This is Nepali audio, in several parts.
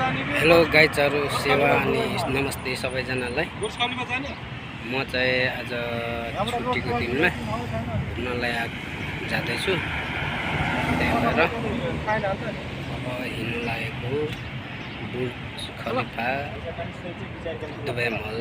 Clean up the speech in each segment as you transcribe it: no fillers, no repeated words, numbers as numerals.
हेलो गाइजहरू सेवा अनि नमस्ते सबैजनालाई। म चाहिँ आज छुट्टीको दिनमा घुम्नलाई जाँदैछु। त्यही भएर अब हिँड्न लागेको बुर्ज खलिफा दुबई मल।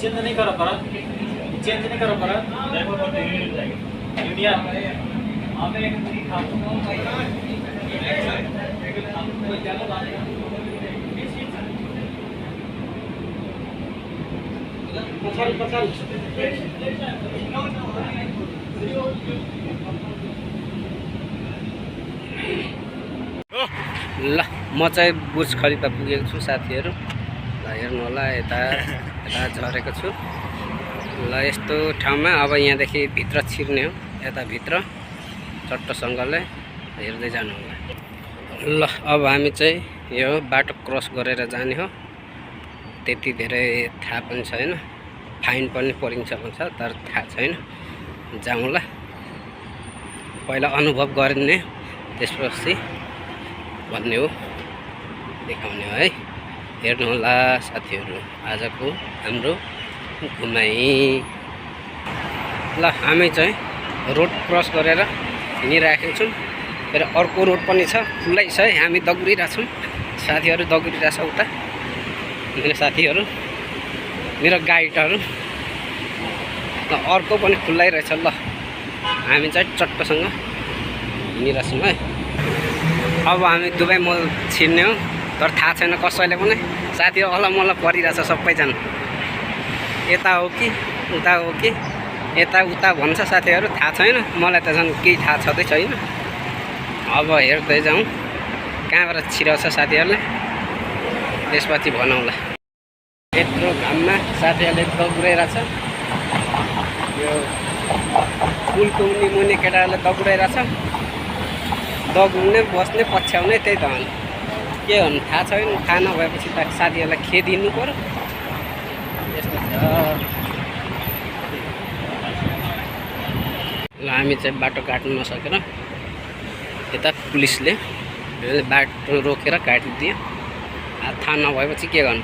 चेंज नहीं करो पर चेंज नहीं करो पर यूनियन ल म चाहिँ बुर्ज खलिफा पुगेको छु साथीहरू। ल हेर्नु होला, यता झरेको छु। ल यस्तो ठाउँमा अब यहाँदेखि भित्र छिर्ने हो। यता भित्र चट्टसँगले हेर्दै जानु होला। ल अब हामी चाहिँ यो बाटो क्रस गरेर जाने हो। त्यति धेरै थाहा पनि छैन, फाइन पनि परिन्छ भन्छ, तर थाहा छैन। जाउँला, पहिला अनुभव गर्ने त्यसपछि भन्ने हो, देखाउने हो है। हेर्नु होला साथीहरू आजको हाम्रो घुमाइ। ल हामी चाहिँ रोड क्रस गरेर हिँडिराखेको छौँ। फेरि अर्को रोड पनि छ, खुल्लै छ है। हामी दगुरिरहेछौँ, साथीहरू दगुरिरहेछ उता। मेरो साथीहरू, मेरो गाइडहरू। ल अर्को पनि खुल्लै रहेछ। ल हामी चाहिँ चट्टसँग हिँडिरहेछौँ है। अब हामी दुबई मल छिर्ने हो, तर थाहा छैन कसैले पनि। साथीहरू अलमल्ल परिरहेछ सबैजना। यता हो कि उता हो कि यता उता भन्छ साथीहरू, थाहा छैन। मलाई त झन् केही थाहा छँदै छैन। अब हेर्दै जाउँ कहाँबाट छिराउँछ साथीहरूले, त्यसपछि भनौँला। यत्रो घाममा साथीहरूले दगुराइरहेछ। यो पुलको मुनि केटाहरूले दगुराइरहेछ। दगुर्ने बस्ने पछ्याउने त्यही त हो। के भन्नु थाहा छैन। थाहा नभएपछि त साथीहरूलाई खेदिनु पर्यो। यस्तो छ। ल हामी चाहिँ बाटो काट्नु नसकेर यता पुलिसले बाटो रोकेर काटिदियो। थाहा नभएपछि के गर्नु,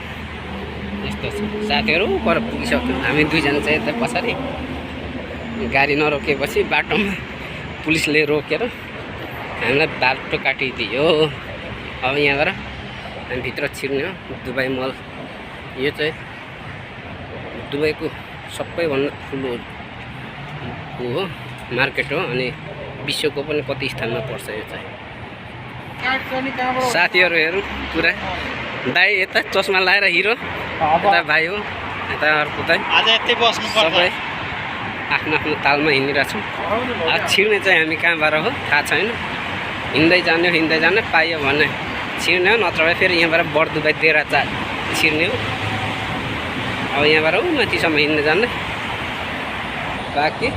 यस्तो छ। साथीहरू पर पुगिसक्यो। हामी दुईजना चाहिँ यता पछाडि गाडी नरोकेपछि बाटोमा पुलिसले रोकेर हामीलाई बाटो काटिदियो। अब यहाँबाट हामी भित्र छिर्ने हो। दुबई मल यो चाहिँ दुबईको सबैभन्दा ठुलो हो मार्केट हो, अनि विश्वको पनि कति स्थानमा पर्छ यो चाहिँ। साथीहरू हेरौँ पुरा। दाइ यता चस्मा लाएर हिरो, यता भाइ हो, यता अर्को दाइ। सबै आफ्नो आफ्नो तालमा हिँडिरहेछौँ। छिर्ने चाहिँ हामी कहाँबाट हो थाहा छैन। हिँड्दै जाने पाइयो भने छिर्ने हो, नत्र भए फेरि यहाँबाट बढ दुबई देरा छिर्ने हो। अब यहाँबाट माथिसम्म हिँड्ने जाने, बाँकी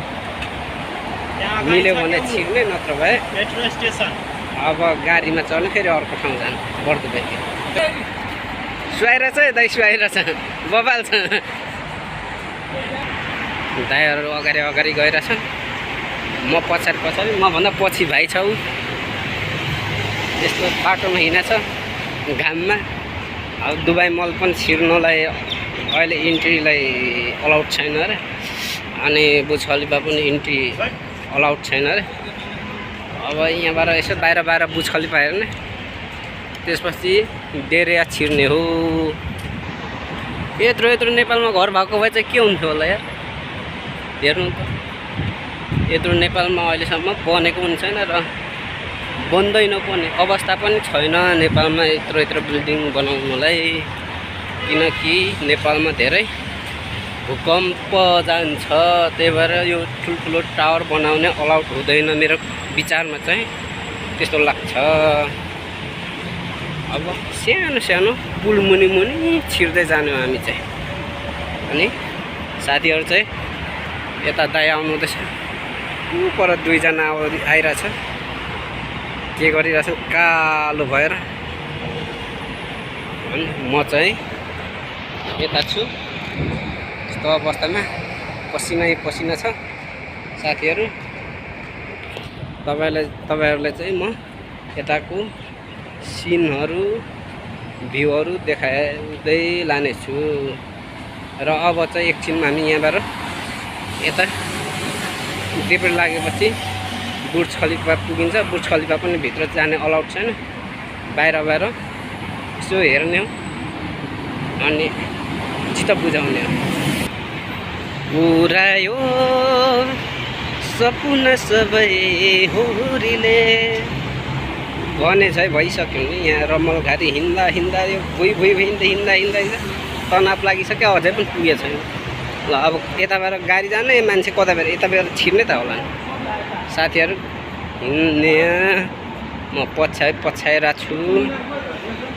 मिल्यो भने छिर्ने, नत्र भए मेट्रो स्टेसन अब गाडीमा चढ्ने, फेरि अर्को ठाउँ जाने बढ दुबई। सुहाइरहेछ दाइ, सुहाइरहेछ, बबाल छ। दाइहरू अगाडि गइरहेछन्, म पछाडि। मभन्दा पछि भाइ छ। यस्तो बाटोमा हिँडेछ घाममा। अब दुबई मल पनि छिर्नलाई अहिले इन्ट्रीलाई अलाउड छैन अरे, अनि बुर्ज खलिफा पनि इन्ट्री अलाउड छैन अरे। अब यहाँबाट यसो बाहिर बुर्ज खलिफा हेर्ने, त्यसपछि डेरिया छिर्ने हो। यत्रो नेपालमा घर भएको भए चाहिँ के हुन्थ्यो होला यार। हेर्नु त, यत्रो नेपालमा अहिलेसम्म बनेको पनि छैन र बन्दै नपर्ने अवस्था पनि छैन नेपालमा यत्रो बिल्डिङ बनाउनुलाई। किनकि नेपालमा धेरै भूकम्प जान्छ, त्यही भएर यो ठुल्ठुलो टावर बनाउने अलाउड हुँदैन मेरो विचारमा चाहिँ, त्यस्तो लाग्छ। अब सानो पुल मुनि छिर्दै जाने हो हामी चाहिँ। अनि साथीहरू चाहिँ यता दाइ आउनु हुँदैछ पर दुईजना आइरहेछ के गरिरहेछ कालो भएर अनि म चाहिँ यता छु यस्तो अवस्थामा पसिनै पसिना छ साथीहरू तपाईहरुलाई चाहिँ म यताको सिनहरू भ्यूहरू देखाउँदै लानेछु र अब चाहिँ एकछिनमा हामी यहाँबाट यता देब्रे लागेपछि बुर्ज खलिफा पुगिन्छ बुर्ज खलिफा पनि भित्र जाने अलाउड छैन बाहिर यसो हेर्ने हो अनि चित्त बुझाउने हो पुरायो सपना सबै होरीले भने चाहिँ भइसक्यो नि यहाँ रमलघारी हिँड्दा यो भुइँ हिँड्दा तनाव लागिसक्यो अझै पनि पुगेको छैन ल अब यताबाट गाडी जाने मान्छे कताबाट यताबाट छिर्ने त होला नि साथीहरू हिँड्ने म पछ्याइरहेको छु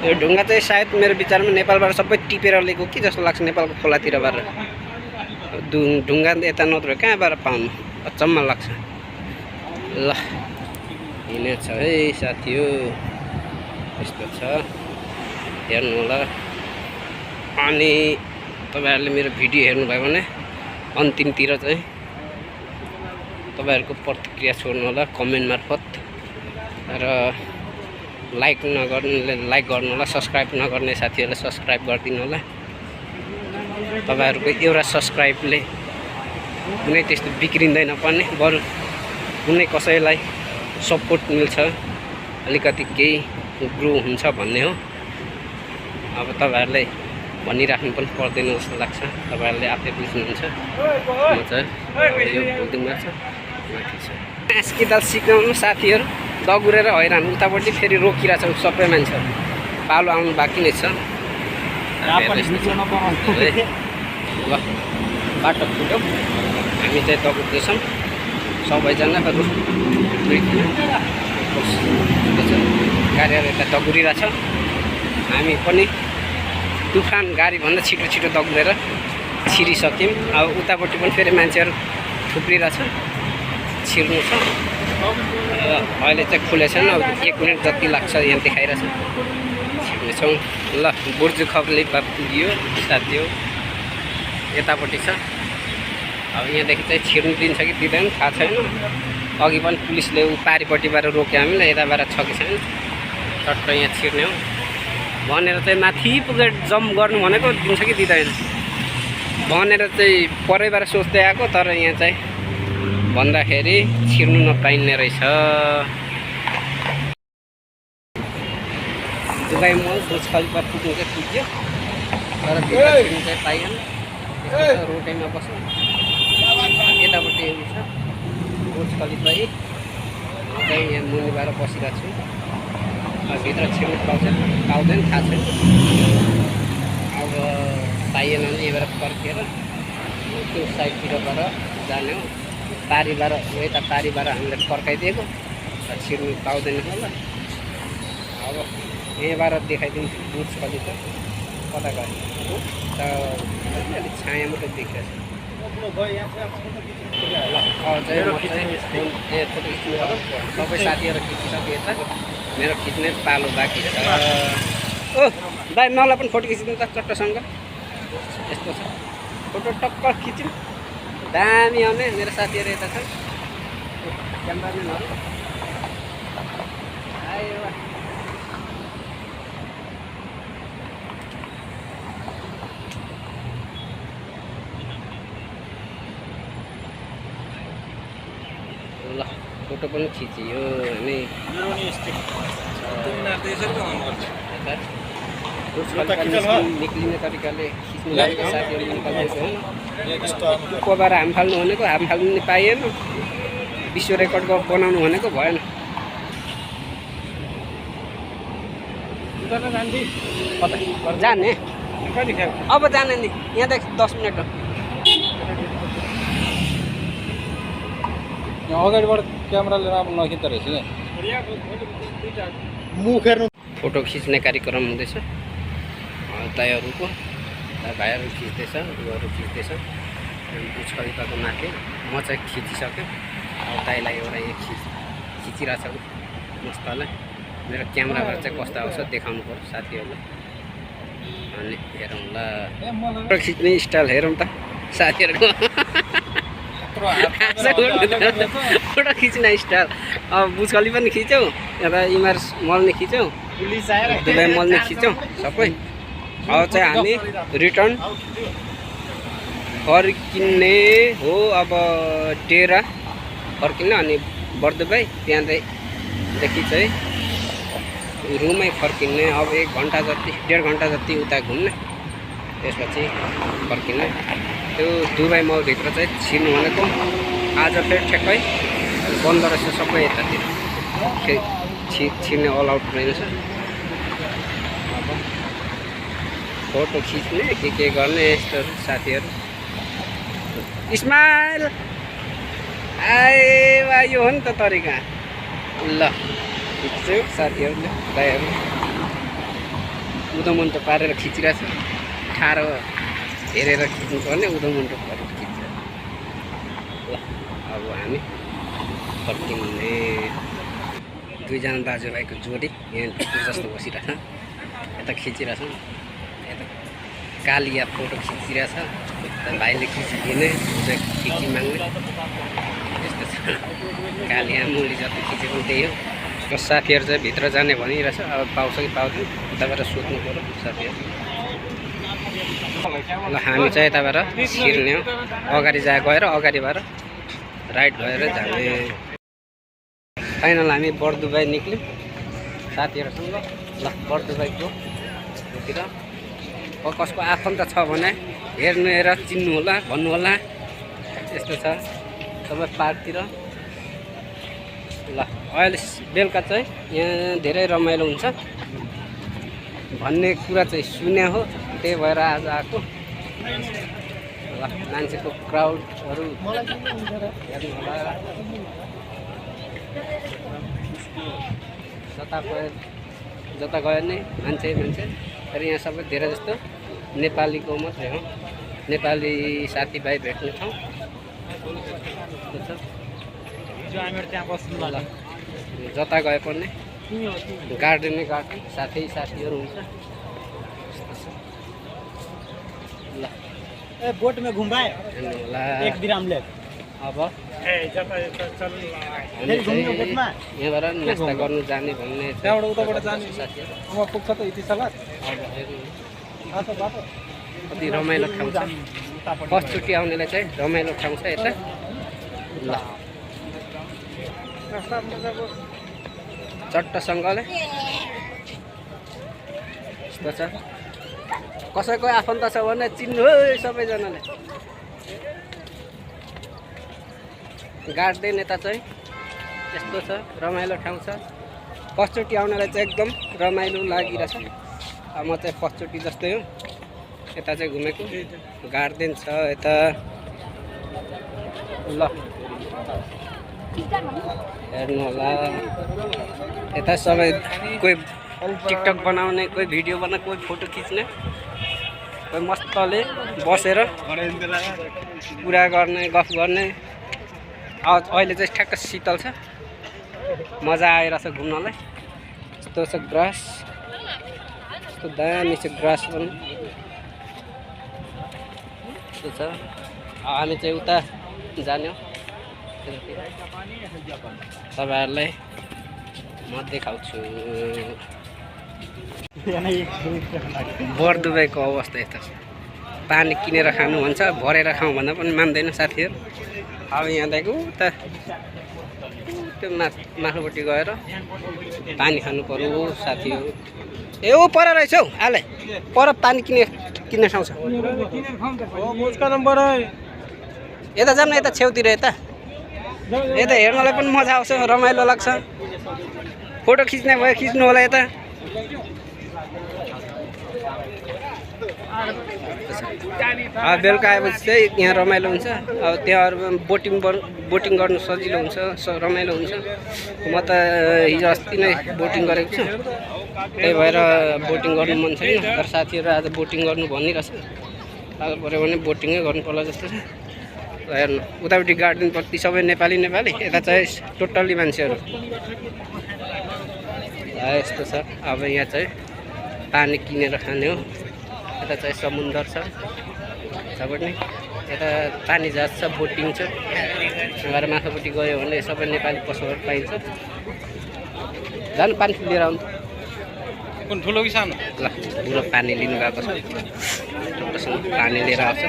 यो ढुङ्गा चाहिँ सायद मेरो विचारमा नेपालबाट सबै टिपेर ल्याएको कि जस्तो लाग्छ नेपालको खोलातिरबाट ढुङ्गा यता नत्र कहाँबाट पाउनु अचम्म लाग्छ ल हिँडेछ है साथी हो यस्तो छ हेर्नु होला अनि तपाईहरुले मेरो भिडियो हेर्नुभयो भने अन्तिमतिर चाहिँ तपाईहरुको प्रतिक्रिया छोड्नु होला कमेन्ट मार्फत र लाइक नगर्नेले लाइक गर्नु होला सब्स्क्राइब नगर्ने साथीहरुले सब्स्क्राइब गरिदिनु होला तपाईहरुको एउटा सब्स्क्राइबले कुनै त्यस्तो बिग्रिँदैन पनि बरु कुनै कसैलाई सपोर्ट मिल्छ अलिकति केही ग्रो हुन्छ भन्ने हो अब तपाईहरुले भनिराख्नु पनि पर्दैन जस्तो लाग्छ तपाईहरुले आफै बुझ्नुहुन्छ म चाहिँ यो बोल्दिङमा छ माथि छ आस्किदाल सिकाउनु साथीहरु दगुरेर हैरान उतापट्टि फेरि रोकिरहेछ सबै मान्छेहरु पालो आउनु बाँकी नै छ ल बाटो फुट्यो हामी चाहिँ दगुर्दैछौँ सबैजना गाडीहरू यता दगुरिरहेछ हामी पनि तुफान गाडीभन्दा छिटो दगुरेर छिरिसक्यौँ अब उतापट्टि पनि फेरि मान्छेहरू थुप्रिरहेछ छिर्नु छ अहिले चाहिँ खुलेको छैन अब 1 मिनट जति लाग्छ यहाँ देखाइरहेछ छिर्नेछौँ ल बुर्ज खलिफा पुग्यो साथी हो यतापट्टि छ अब यहाँदेखि चाहिँ छिर्नु दिन्छ कि दिँदैन थाहा छैन अघि पनि पुलिसले पारिपट्टिबाट रोक्यो हामीलाई यताबाट छ कि छैन चट्ट यहाँ छिर्ने हो भनेर चाहिँ माथि पुगेर जम्प गर्नु भनेको दिन्छ कि दिँदैन भनेर चाहिँ परैबाट सोच्दै आएको तर यहाँ चाहिँ भन्दाखेरि छिर्नु नपाइने रहेछ दुबई मल बुर्ज खलिफा पुग्नु चाहिँ पुग्यो तर छिर्नु चाहिँ पाइएन रोडैमा बस्नु यतापट्टि छ बुर्ज खलिफा चाहिँ यहाँ मुनिबाट बसिरहेको छु भित्र छिर्नु पाउँदैन थाहा छैन अब पाइएन भने यहाँबाट फर्केर त्यो साइडतिरबाट जाने हो पारीबाट यता पारीबाट हामीले फर्काइदिएको छिर्नु पाउँदैन होला अब यहाँबाट देखाइदिन्छु बुर्ज खलिफा कता गयो अलिक छाया मात्रै देखिरहेछ सबै साथीहरू खिचिसक्यो यता मेरो खिच्ने पालो बाँकी छ ओ दाइ मलाई पनि फोटो खिचिदिनु त चट्टसँग यस्तो छ फोटो टक्क खिच्यौँ दामी आउने मेरो साथीहरू यता छ क्यामेराम्यानहरू आयो ल फोटो पनि खिचियो अनि निक्लिने तरिकाले खिच्नु लागेको साथीहरू निकाल्दैछ कोबाट हाम फाल्नु भनेको हाम फाल्नु नि पाइएन विश्व रेकर्ड बनाउनु भनेको भएन जाने अब जाने नि यहाँदेखि 10 मिनट हो अगाडिबाट क्यामेरा लिएर अब नखिच्दो रहेछ मुख हेर्नु फोटो खिच्ने कार्यक्रम हुँदैछ दाइहरूको भाइहरू खिच्दैछ उनीहरू खिच्दैछ बुर्ज खलिफाको माथि म चाहिँ खिचिसकेँ। अब दाइलाई एउटा यहाँ खिचिरहेछ मस्तलाई। मेरो क्यामेराबाट चाहिँ कस्तो आउँछ देखाउनु पर्यो साथीहरूलाई। अनि हेरौँ ल फोटो खिच्ने स्टाइल हेरौँ त साथीहरूको। फोटो खिच्ने स्टाइल अब बुर्ज खलिफा पनि खिच्यौँ, यता इमारत मल नि खिच्यौँ, दुबई मल नि खिच्यौँ सबै। अब चाहिँ हामी रिटर्न फर्किने हो। अब डेरा फर्किने अनि बर्दुबाई त्यहाँदेखि चाहिँ रुमै फर्किने। अब 1 घन्टा जति 1.5 घन्टा जति उता घुम्ने, त्यसपछि फर्किने। त्यो दुबई मलभित्र चाहिँ छिर्नु भनेको आज फेरि ठ्याक्कै बन्द रहेछ सबै यतातिर, छिर्ने अल आउट रहेछ। अब फोटो खिच्ने के गर्ने यस्तो साथीहरू। इस्माइल आए यो हो नि त तरिका। ल खिच्छु साथीहरूले, दाइहरू उदोमुन्टो पारेर खिचिरहेछ। ठाडो हेरेर खिच्नुपर्ने, उदोमुन्टो पारेर खिच्छ। ल अब हामी फर्किने। 2 जना दाजुभाइको जोडी यहाँ जस्तो बसिरहेछ, यता खिचिरहेछ। यता कालिया फोटो खिचिरहेछ, भाइले खिचिदिने, खिची माग्ने, यस्तो छ। कालिया मुली जति खिचे पनि त्यही हो। साथीहरू चाहिँ भित्र जाने भनिरहेछ। अब पाउँछ कि पाउँदैन उताबाट सोध्नु पऱ्यो साथीहरू। ल हामी चाहिँ यताबाट छिर्ने हो। अगाडि गएर अगाडिबाट राइट भएर जाने। फाइनल हामी बर्दुबाई निक्ल्यौँ साथीहरूसँग। ल बर्दुबाईको तिर कसको आफन्त छ भने हेर्नु हेर चिन्नु होला, भन्नु होला। यस्तो छ सबै पार्कतिर। ल अहिले बेलुका चाहिँ यहाँ धेरै रमाइलो हुन्छ भन्ने कुरा चाहिँ सुने हो, त्यही भएर आज आएको। ल मान्छेको क्राउडहरू हेर्नु होला। जता गयो नि मान्छे। तर यहाँ सबै धेरै जस्तो नेपालीको मात्रै हो, नेपाली साथीभाइ भेट्ने ठाउँ। जता गए पनि गार्डन साथीहरू हुन्छ। ल बोट में घुमाए एक विराम ले। अब यहाँबाट नास्ता गर्नु जाने भन्ने त्यहाँबाट उताबाट जाने साथीहरू। अब पुग्छ त यति सल्लाह। कति रमाइलो ठाउँ छ। फर्स्टचोटि आउनेलाई चाहिँ रमाइलो ठाउँ छ यता। ल चट्टसँगले यस्तो छ। कसैको आफन्त छ भने चिन्नु हो सबैजनाले। गार्डन यता चाहिँ यस्तो छ, रमाइलो ठाउँ छ। फर्स्टचोटि आउनेलाई चाहिँ एकदम रमाइलो लागिरहेछ। अब म चाहिँ फर्स्टचोटि जस्तै हो यता चाहिँ घुमेको। गार्डन छ यता। ल हेर्नु होला यता सबै कोही टिकटक बनाउने, कोही भिडियो बनाउने, कोही फोटो खिच्ने, कोही मस्तले बसेर कुरा गर्ने, गफ गर्ने। अहिले चाहिँ ठ्याक्क शीतल छ, मजा आइरहेछ घुम्नलाई। यस्तो छ ग्रास, यस्तो दामी छ ग्रास पनि यस्तो छ। हामी चाहिँ उता जाने हो। तपाईँहरूलाई म देखाउँछु। बर्दुबाईको अवस्था यता छ। पानी किनेर खानु भन्छ, भरेर खाउँ भन्दा पनि मान्दैन साथीहरू। अब यहाँदेखि उता त्यो माथिल्लोपट्टि गएर पानी खानु पर्यो साथीहरू। ए ओ पर रहेछ हौ आले, पर पानी किन्ने ठाउँ छ। यता जाऊँ न, यता छेउतिर यता हेर्नलाई पनि मजा आउँछ, रमाइलो लाग्छ। फोटो खिच्ने भयो खिच्नु होला यता। बेलुका आएपछि चाहिँ यहाँ रमाइलो हुन्छ। अब त्यहाँ बोटिङ गर्नु सजिलो हुन्छ, रमाइलो हुन्छ। म त हिजो अस्ति नै बोटिङ गरेको छु, त्यही भएर बोटिङ गर्नु मन छैन। तर साथीहरू आज बोटिङ गर्नु भनिरहेछ। आज पऱ्यो भने बोटिङै गर्नु पर्ला जस्तो छ। हेर्नु उतापट्टि गार्डनपट्टि सबै नेपाली नेपाली, यता चाहिँ टोटल्ली मान्छेहरू। यस्तो छ। अब यहाँ चाहिँ पानी किनेर खाने हो। यता चाहिँ समुद्र छ सबैले। यता पानी जहाज छ, बोटिङ छ। गएर माथिपट्टि गयो भने सबै नेपाली पसलहरू पाइन्छ। जानु पानी लिएर आउनु। कुन ठुलो कि सानो? ल बुढो पानी लिनु गएको छ। टोटोसँग पानी लिएर आउँछ।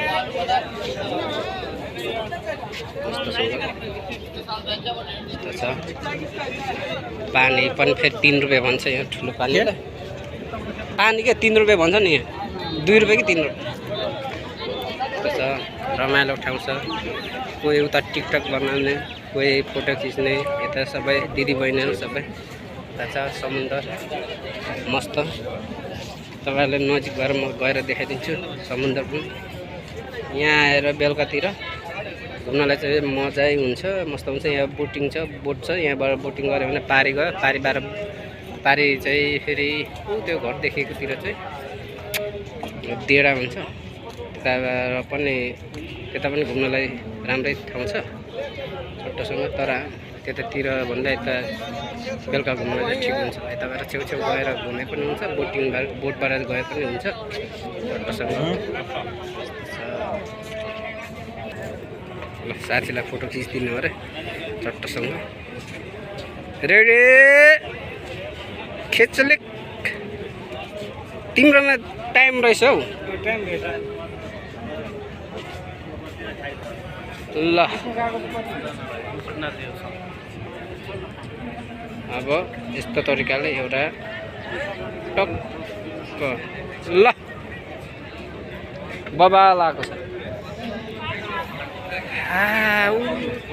यस्तो छ। पानी पनि फेरि 3 रुपियाँ भन्छ यहाँ ठुलो पानी। पानी के 3 रुपियाँ भन्छ नि यहाँ। 2 रुपियाँ कि 3 रुपियाँ। छ रमाइलो ठाउँ छ। कोही उता टिकटक बनाउने, कोही फोटो खिच्ने, यता सबै दिदीबहिनीहरू सबै। यता छ समुद्र मस्त। तपाईँहरूले नजिक भएर म गएर देखाइदिन्छु समुद्र पनि। यहाँ आएर बेलुकातिर घुम्नलाई चाहिँ मजै हुन्छ, मस्त हुन्छ। यहाँ बोटिङ छ, बोट छ। यहाँबाट बोटिङ गऱ्यो भने पारी गयो। पारी चाहिँ फेरि त्यो घर देखेकोतिर चाहिँ डेढा हुन्छ। त्यताबाट पनि त्यता पनि घुम्नलाई राम्रै ठाउँ छ छोटोसँग। तर त्यतातिर भन्दा यता बेलुका घुम्नलाई चाहिँ ठिक हुन्छ। यताबाट छेउछेउ गएर घुमे पनि हुन्छ, बोटबाट गए पनि हुन्छ छोटोसँग। ल साथीलाई फोटो खिचिदिनु अरे चट्टसँग। रेडी खिचलिक। तिम्रोमा टाइम रहेछ हौ। ल अब यस्तो तरिकाले एउटा टक्क ल बबा लगाएको छ।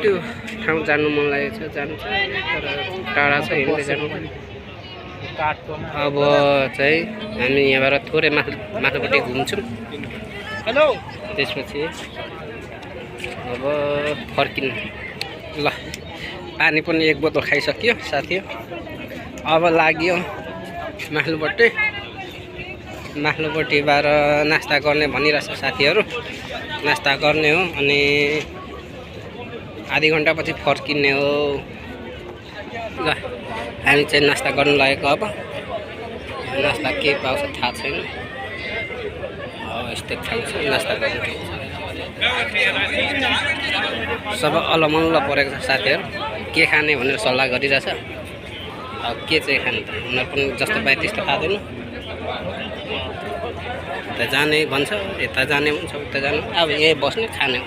त्यो ठाउँ जानु मन लागेको छ, जानु छ तर टाढा छ, हिँड्दै जानु। अब चाहिँ हामी यहाँबाट थोरै माथिपट्टि घुम्छौँ। हेलो। त्यसपछि अब फर्किनु। ल पानी पनि 1 बोतल खाइसक्यो साथी। अब लाग्यो माथिल्लोपट्टिबाट नास्ता गर्ने भनिरहेछ साथीहरू। नास्ता गर्ने हो अनि आधी घन्टापछि फर्किने हो। ल हामी चाहिँ नास्ता गर्नु लागेको। अब नास्ता के पाउँछ थाहा छैन। यस्तो ठाउँ छ नास्ता गर्नु। सब अलमल्ल परेको छ साथीहरू। के खाने भनेर सल्लाह गरिरहेछ। अब के चाहिँ खाने त उनीहरू पनि जस्तो पाए त्यस्तो खाँदैन। यता जाने भन्छ, यता जाने भन्छ, उता जाने। अब यहीँ बस्ने खाने हो।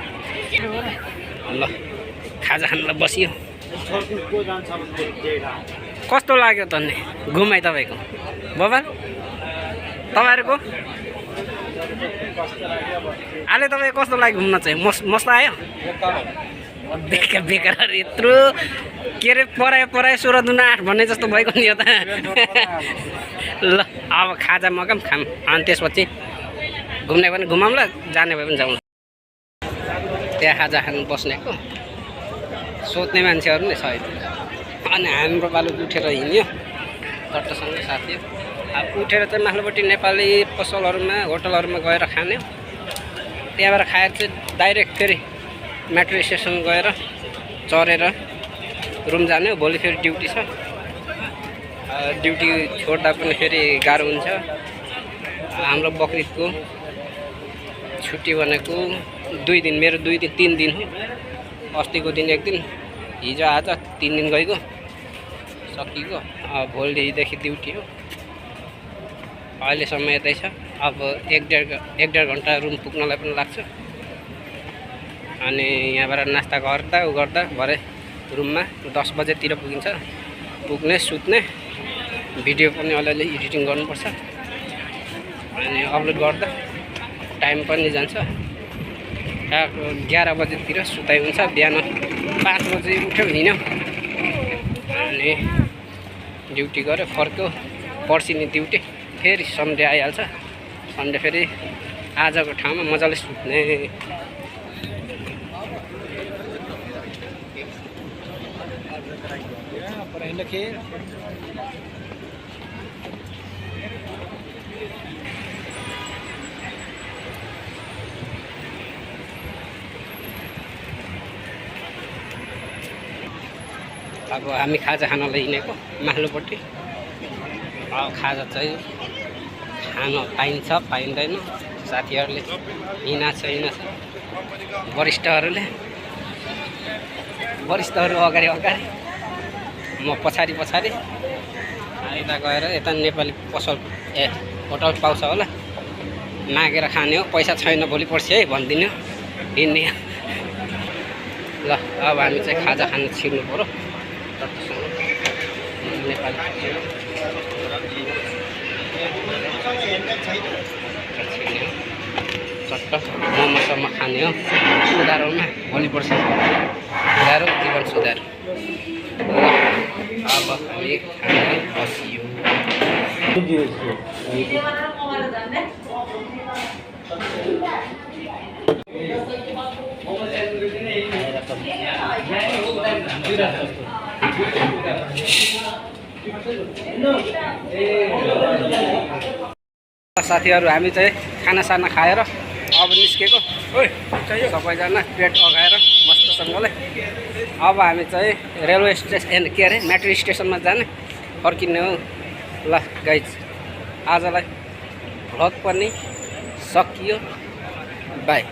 ल खाजा खानलाई बसियो। कस्तो लाग्यो त नि घुमाइ तपाईँको बाबा? तपाईँहरूको अहिले तपाईँ कस्तो लाग्यो घुम्न चाहिँ? मस्त आयो? बेकार यत्रो के अरे परायो 16 दुना 8 भन्ने जस्तो भएको नि यो त। ल अब खाजा मगाम खाम अनि त्यसपछि घुम्ने भने घुमाउँ, ल जाने भए पनि जाउँ। त्यहाँ खाजा खानु बस्नेको सोध्ने मान्छेहरू नै छ अहिले। अनि हाम्रो पालो उठेर हिँड्यो चट्टसँग साथी। अब उठेर चाहिँ माथिल्लोपट्टि नेपाली पसलहरूमा होटलहरूमा गएर खाने। त्यहाँबाट खाएर चाहिँ डाइरेक्ट फेरि मेट्रो स्टेसन गएर चढेर रुम जाने हो। भोलि फेरि ड्युटी छ। ड्युटी छोड्दा पनि फेरि गाह्रो हुन्छ। हाम्रो बकरिदको छुट्टी भनेको 2 दिन, मेरो 2 दिन 3 दिन हो। अस्तिको दिन 1 दिन, हिजो आज 3 दिन गएको सकिएको। भोलिदेखि ड्युटी हो। अहिलेसम्म यतै छ। अब 1.5 घन्टा रुम पुग्नलाई पनि लाग्छ। अनि यहाँबाट नास्ता गर्दा भरे रुममा 10 बजेतिर पुगिन्छ। पुग्ने सुत्ने, भिडियो पनि अलिअलि एडिटिङ गर्नुपर्छ। अनि अपलोड गर्दा टाइम पनि जान्छ। 11 बजेतिर सुताइ हुन्छ। बिहान 5 बजे उठ्यो हिँड्यो अनि ड्युटी गऱ्यो फर्क्यो। पर्सि नि ड्युटी, फेरि सन्डे आइहाल्छ। सन्डे फेरि आजको ठाउँमा मजाले सुत्ने। अब हामी खाजा खानलाई हिँडेको माथिल्लोपट्टि। अब खाजा चाहिँ खान पाइन्छ पाइँदैन, साथीहरूले हिँडाछ वरिष्ठहरू अगाडि म पछाडि यता गएर यता नेपाली पसल होटल पाउँछ होला, मागेर खाने हो। पैसा छैन भोलि पर्सि है भनिदिनु हिँड्ने। ल अब हामी चाहिँ खाजा खान छिर्नु पऱ्यो नेपाली चट्ट मोमोसम्म खाने हो। सुधारौँमा भोलि पर्सि सुधारौँ, जीवन सुधार। अब हामी खाना बसियो। साथीहरू हामी चाहिँ खानासाना खाएर अब निस्केको सबैजना पेट अगाएर मस्तसँगले। अब हामी चाहिँ रेलवे स्टेसन के अरे मेट्रो स्टेसनमा जाने फर्किने हो। ल गाइज आजलाई भ्लग पनि सकियो, बाई।